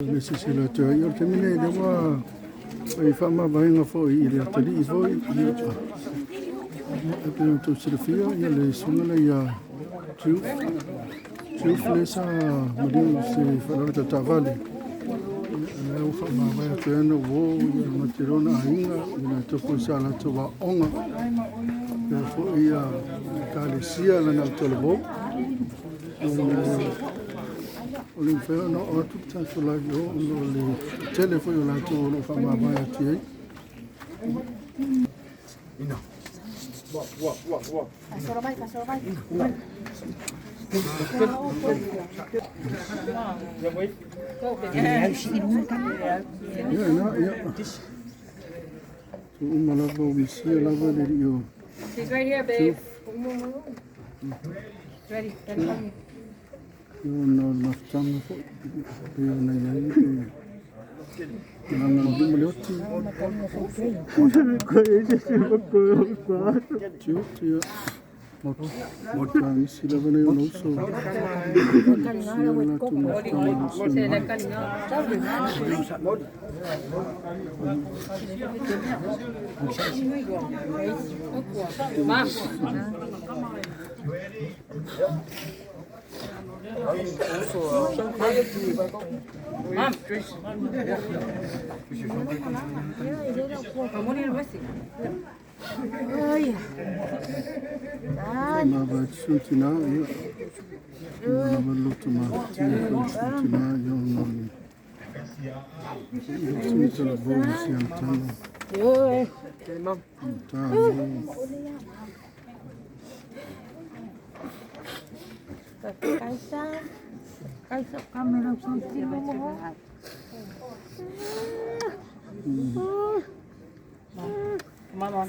Le silasila atu ai, o le taimi lenei o lea ua fai faamavaega foi i le atalii foi, ia, e pei ona outou silafia le susuga lea ia Truth, Truth lea sa maliu i se faalavelave tau taavale, ia, o lea ua faamavae atu ai ana uo, ia, ma te lona aiga, i latou foi sa latou aoga, pea foi ia Ekalesia lana autalavou. O le mafai ona oo atu le tatou live i o ona o le tele foi o latou o lo o faamavae atu i ai. Ia, ina, ia. Tu uma lava o misia lava le alii o He's right here, babe. Ready, ready. Ona o le mafutaga foi pei ona i ai le malaga o lima le oti. Tiuti ia. Mota nisi lava nei ona uso. Sia le latou mafutaga i si ona Mom. Mom. Faamavae atu si ona tina ia. Ua lava le loto mafatia foi i si ona tina ia ona o le sina talavou ma si ana tama. Ta Come on, Mom.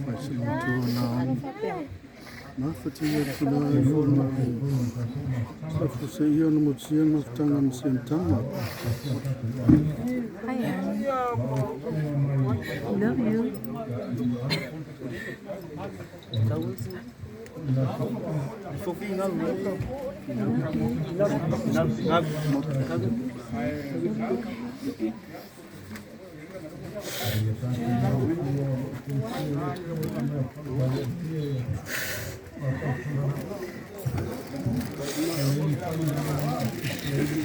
Faasino atu ona mafatia atu la i ona sa fuseia ona motusia le mafutaga ma si ana tama. Love you.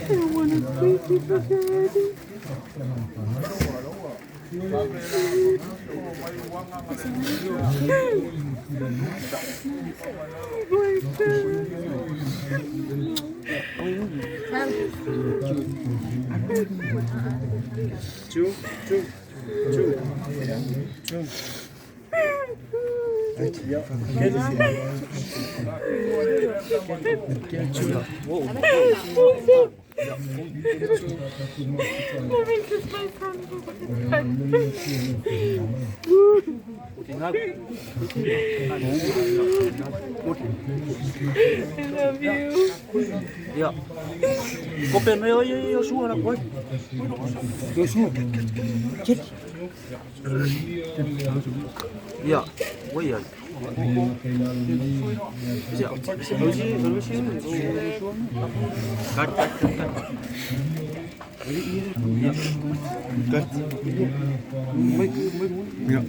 I want to squeeze you for daddy. Let me kiss my son. I love you. Ia. Kope me oi o sua la koe. O sua. Ia. Oi ai. Ia. Kat kat kat kat. Ia. Kat. Mai mai mai. Ia.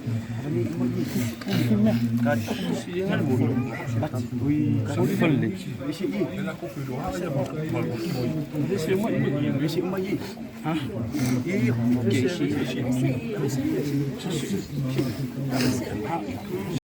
Kat. Si